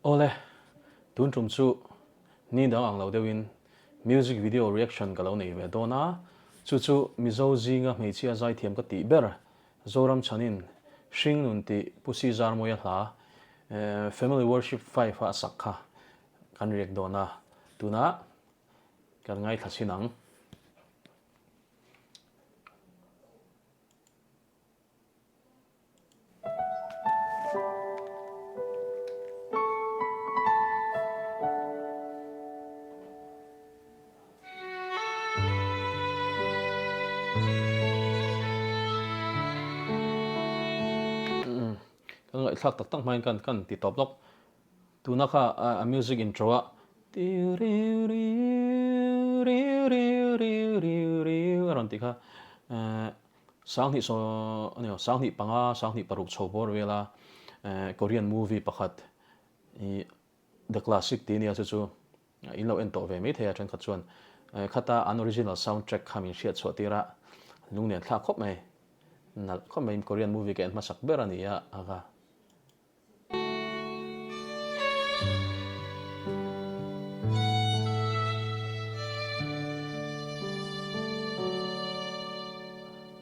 Awle, tun tum chu ni dang ang lo deuhin music video reaction ka lo nei ve dawn a, chu chu Mizo zinga hmeichhia zaithiam ka tih ber Zoram chhanin Hringnun tih Pu Si Zarmawia hla Family Worship Five a sak kha kan react dawn a, tunah kan ngaithla chhin ang. Kan ngaihthlak tak tak hmain kan kan ti tawp lawk. Tuna kha a music intro a tiu riu riu riu riu riu riu riu a rawn tih kha Sanghnih saw a ni lo, sanghnih panga, sanghnih paruk chho bawr vela Korean movie pakhat i The Classic tih a nia chu chu in lo en tawh ve mai thei a thenkhat chuan khata an original sound track kha min hriat chhuah tir a, lunglen thlak khawp mai, nalh khawp mai Korean movie ka en hmasak ber a ni a a.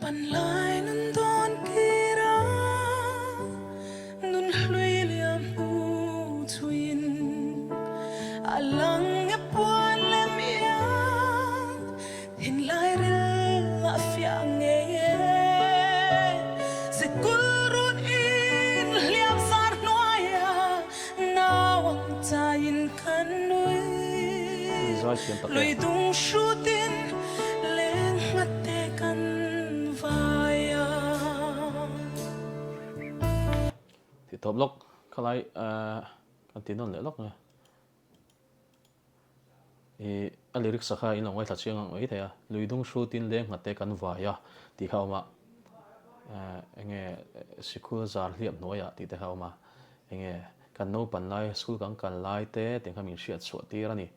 Panlai nun dawn kir a, nun hlui liam hnu chhuiin a lang e puan lem iang thinlai ril a fiah ngei e. Sikul run in hliam zar hnuaia nau ang chaiin kan nui. Zai thiam tak e. Lui dung hrutin leng nghat te kan vai a. Tih tawp lawk khalai kan ti nawn leh lawk nge. I a lyrics a kha in lo ngaithla chiang ang mai thei a, lui dung hrutin leng nghate kan vai a tih kha a awm a, enge sikul zar hliap hnuaiah tih te kha a awm a, enge kan naupan lai school kan kal lai te tih kha min hriat chhuah tir a ni,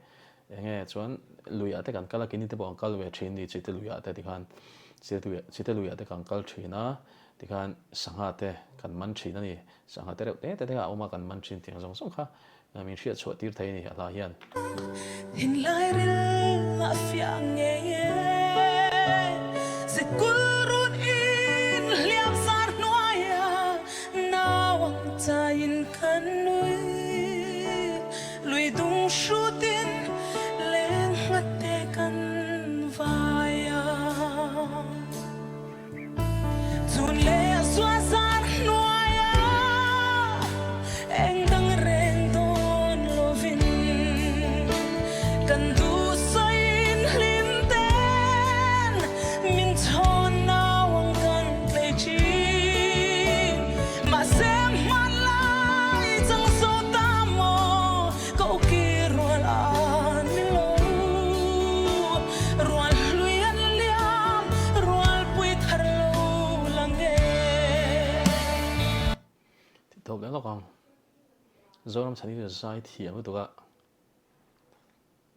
enge chuan luiah te kan kal a keini te pawh kan kal ve thin ni chite luiah te tikhan chite luiah te kan kal thin a tikhan sangha te kan man thin a ni, sangha te reuh te te te kha a awm a kan man thin tih ang zawng zawng kha. Min hriat chhuah tir thei a ni a hla hian. Thinlai ril a fiah ngei e. Sikul run in hliam zar hnuaia nau ang chaiin kan nui. Lui dung hrutin leng nghat te kan vai a. Chun leh sual zar hnuaia eng dang reng dawn lovin kan duhsawiin hlim ten min chhawn nau ang kan tlei thin. Mahse hmanlai chang zo ta maw Ka uki rual a ni lo, rual hlui an liam, rual pui thar lo la nge. Tih tawp leh lawk ang. Zoram chhan hi chu zai thiam lutuk a,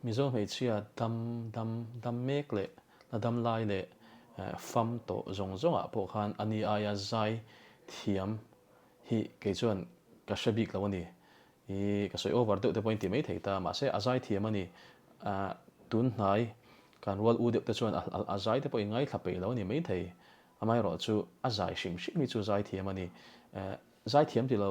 Mizo hmeichhia dam dam dam mek leh la dam lai leh fam tawh zawng zawngah pawh khan ani aia zai thiam hi kei chuan ka hre bik lo a ni. I ka sawi over deuh te pawhin ti mai thei ta, mahse a zai thiam a ni. Ah tun hnai kan rual u deuh te chuan a zai te pawhin ngaithla peih lo a ni mai thei. Amaherawh chu a zai hrim hrim hi chu zai thiam a ni. Eh zai thiam ti lo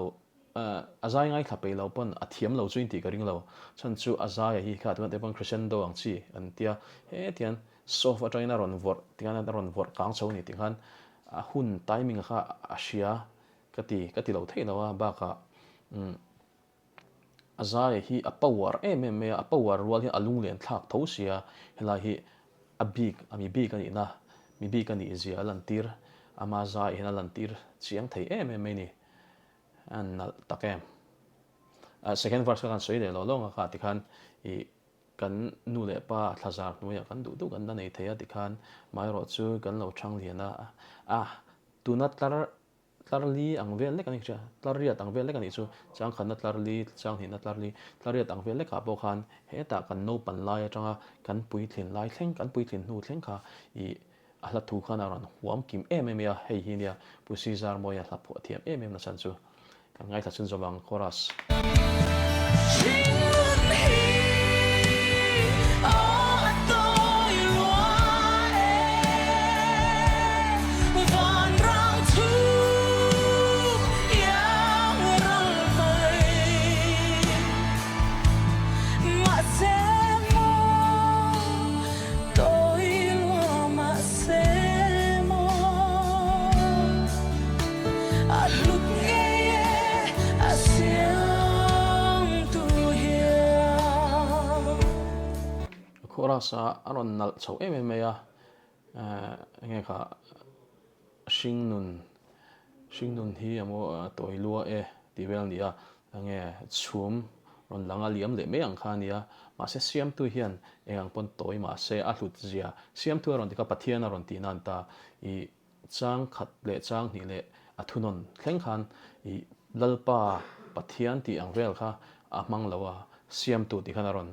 eh a zai ngaithla peih lo pawn a thiam lo chu in tih ka ring lo. Chhan chu a zaia hi kha tunah te pawn crescendo ang chi an tia hetiang soft atangin a rawn vawrh tikhan a rawn vawrh kang chho a ni tikhan a hun timing kha a hria Ka ti, ka ti lo theih lo a, bakah umm a zai hi a power em em mai a, a power rual hian a lunglen thlak tho sia, helai hi a bik a mi bik a nihna, mi bik a nih zia a lantir, ama zai hian a lantir chiang thei em em mai a ni, a nalh tak em. Second verse kha kan sawi leh lo lawng a kha tikhan ih kan nu leh pa thlazar hnuaiah kan duh duh kan la nei thei a tikhan amaherawh chu kan lo thang lian a, a tuna tlar Tlar li ang vel lek a ni hria, tlar riat ang vel lek a nih chu, chang khatna tlar li, chang hnihna tlar li, tlar riat ang vel lekah pawh khan hetah kan naupan lai atanga kan puitlin lai thleng, kan puitlin hnu thleng kha ih a hla thu khan a rawn huam kim em em a, hei hi nia Pu Caesar Mawia hla phuah thiam em em nachhan chu kan ngaithla chhun zawm ang, Chorus. Chorus a a rawn nalh chho em em mai a, enge kha hringnun hringnun hi a maw tawi lua e tih vel a ni a, enge chhum rawn lang a liam leh mai ang kha a ni a, mahse siamtu hian eng ang pawn tawi mahse a hlut zia siamtu a rawn ti kha Pathian a rawn tih nan ta ih Chang khat leh chang hnih leh a thunawn thleng khan i Lalpa Pathian tih ang vel kha a hmang lo a, siamtu tih khan a rawn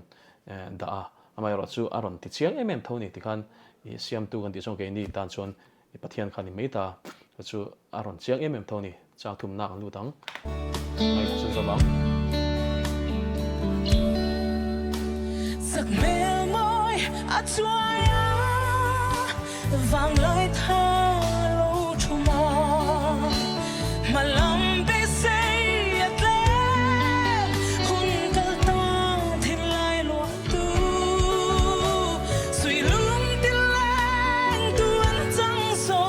dah a, amaherawh chu a rawn ti chiang em em tho ni ti khan i siamtu kan tih chuan keini tan chuan i Pathian kha a ni mai ta, chu chu a rawn chiang em em tho ni. Chang thumna kan lut ang. Ngaithla chu zawm ang. Sak hmel mawi a chuai a, vanglai tha lo thum a, hma lam beisei a tlem, hun kal ta thinlai luah tu, suih lung ti leng tu an chang zo.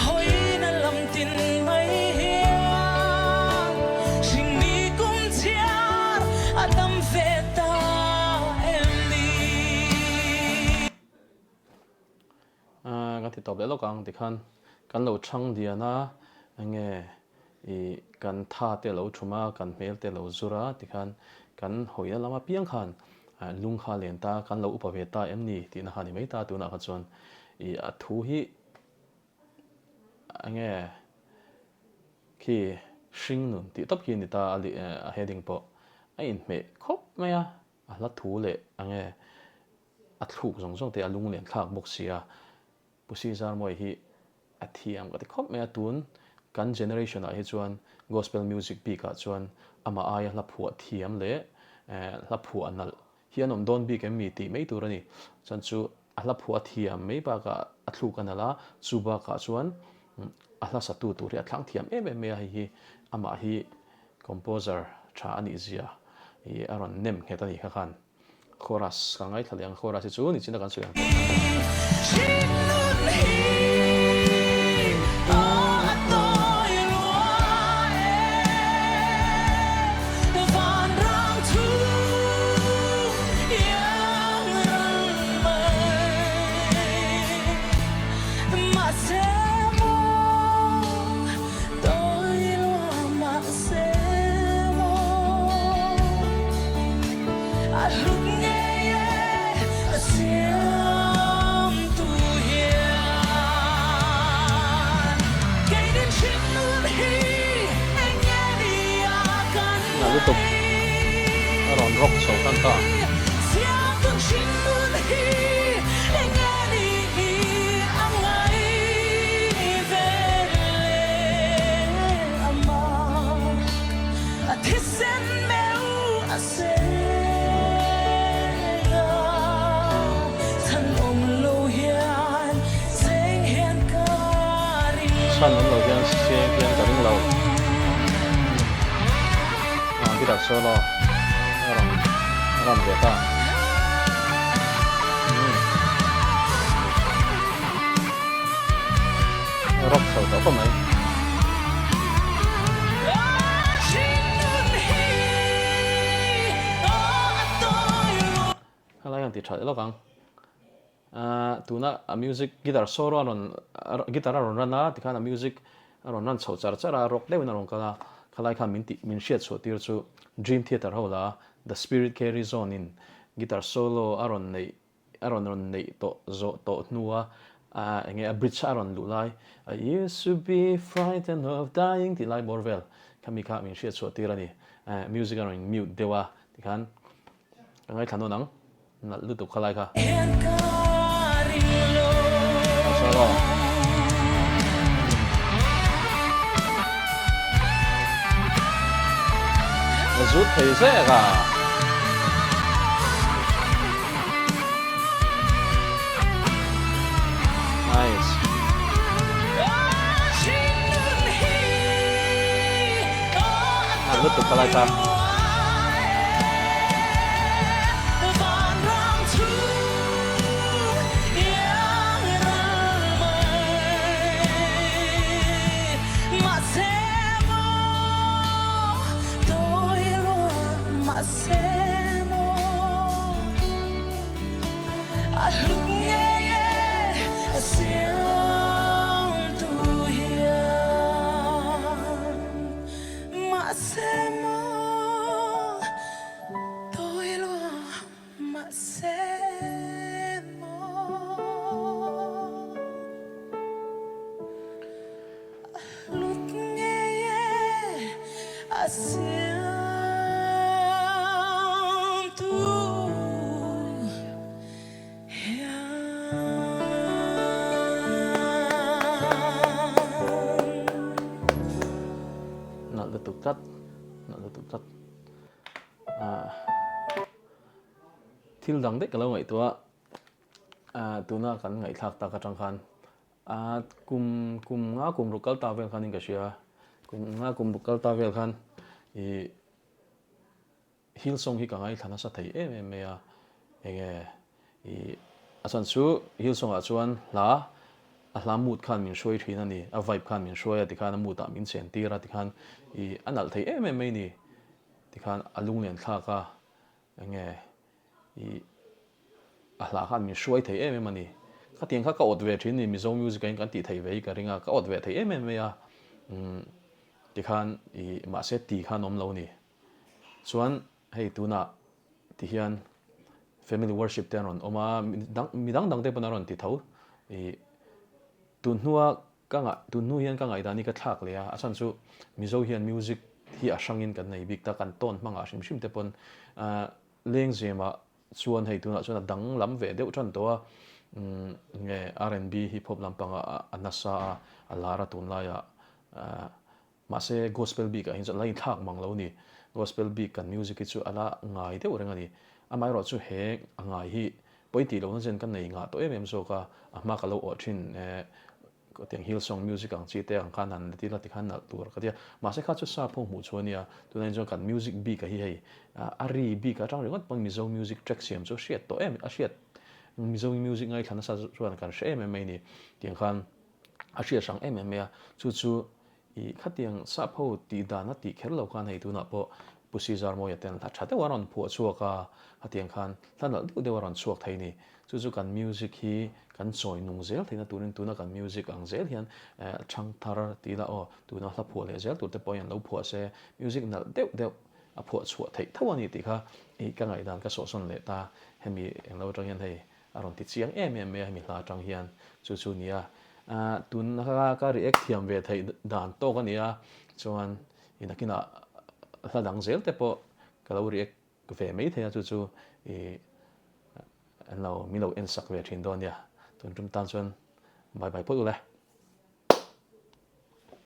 Hawina lam tin mai hian hringmi kum chhiar a tam ve ta em ni? Kan ti tawp leh lawk ang tikhan kan lo chhang dian a, enge i kan tha te lo thum a, kan hmel te lo zur a tikhan kan hawina lam apiang khan lung kha len ta, kan lo upa ve ta em ni tihna kha a ni mai ta tunah kha chuan i a thu hi Enge khi hring nun tih tawp khi a ni ta a a heading pawh a inhmeh khawp mai a, a hla thu leh enge a thluk zawng zawng te a lunglen thlak bawk si a, Pu Sizarmawi hi a thiam ka ti khawp mai a, tun kan generation ah hi chuan gospel music bik ah chuan amah aia hla phuah thiam leh hla phuah nalh hi an awm dawn bik em mi tih mai tur a ni. Chuan chu a hla phuah a thiam mai bakah a thluk a nalh a, chu bakah chuan a hla satu tur hi a thlang thiam em em mai a, hei hi amah hi composer tha a nih zia hi a rawn nem nghet a ni kha khan. Chorus ka ngaithla leh ang, chorus hi chu nichina kan sawi ang tawh. Nalh lutuk a rawn rock chho tan ta. Chhan awm lo hian seng hian ka ring lo. Ah guitar solo a rawn ram ve ta. Rock chho tawh khawp mai. Helai hian ti tha leh lawk ang. Ahh tuna a music guitar solo a rawn guitar a rawn run a tikhan a music a rawn run chho char char a rock deuhin a rawn kal a khalai khan min tih min hriat chhuah tir chu Dream Theatre ho la The Spirit Carries On in guitar solo a rawn neih a rawn rawn neih tawh zawh tawh hnua a enge a bridge a rawn luh lai I used to be frightened of dying tih lai bawr vel khami kha min hriat chhuah tir a ni music a rawn in mute deuh a tikhan ka ngaithla nawn ang nalh lutuk kha lai kha. A zut thei zek a. Nice. A lutuk ka lai ta. Thil dang daih ka lo ngaihtuah a, tuna kan ngaihthlak tak atang khan kum kum nga kum ruk kal ta vel khanin ka hria, kum nga kum ruk kal ta vel khan ih Hillsong hi ka ngaithla nasa thei em em mai a, enge ih a chhan chu Hillsong ah chuan hla a hla mood khan min hruai thin a ni, a vibe khan min hruai a tikhan a mood ah min chen tir a tikhan ih a nalh thei em em mai ni tikhan a lunglen thlak a enge ih a hla khan min hruai thei em em a ni. Khatiang kha ka awt ve thin a ni, Mizo music ah hian kan tih theih ve hi ka ring a, ka awt ve thei em em mai a, umm tikhan ih mahse ti khan awm lo a ni. Chuan hei tunah ti hian family worship te an rawn awm a, mi dang dang te pawn an rawn ti tho. Ih tun hnua ka ngah tun hnu hian ka ngaihdan hi ka thlak leh a, a chhan chu Mizo hian music hi a hrangin kan nei bik ta, kan tawn hmangah hrim hrim te pawn lengzemah chuan hei tunah chuan a danglam ve deuh tan tawh a, nge R&B hip hop lampangah a nasa a, a lar a tunlaiah Mahse gospel bik ah hian chuan a la inthlak mang lo a ni. Gospel bik kan music hi chu a la ngai deuh reng a ni. Amaherawh chu he a ngai hi pawi tih lohna chen ka nei ngah tawh em em zawk a, a hma ka lo awh thin e tiang Hillsong music ang chi te ang khan han let ila tikhan nalh tur ka ti a. Mahse kha chu sap ho hmuh chu a nia, tunah hian chuan kan music bik ah hi hei a ri bik atang ringawt pawn Mizo music track siam chu a hriat tawh em a hriat Mizo music ngaithla nasa chuan kan hre em em mai a ni. Tiang khan a hriat hrang em em mai a, chu chu Ih, khatiang sap ho tih dan a tih kher lo khan hei tunah pawh Pu Caesar Mawia ten hla tha deuh a rawn phuah chhuak a, khatiang khan hla nalh deuh deuh a rawn chhuak thei ni. Chu chu kan music hi kan chawi nung zel theihna turin tuna kan music ang zel hian thang thar ti ila aw, tuna hla phuah leh zel tur te pawh hian lo phuah se music nalh deuh deuh a phuah chhuah theih tho a ni tih kha ih ka ngaihdan ka sawhsawn leh ta. Hemi englo atang hian hei A rawn ti chiang em em mai a hemi hla atang hian chu chu nia. Tun kha ka react thiam ve theih dan tawk a nia chuan i nakinah hla dang zel te pawh ka lo react ve mai thei a chu chu i an lo min lo en sak ve thin dawn nia. Tun tum tan chuan bye bye phawt ule.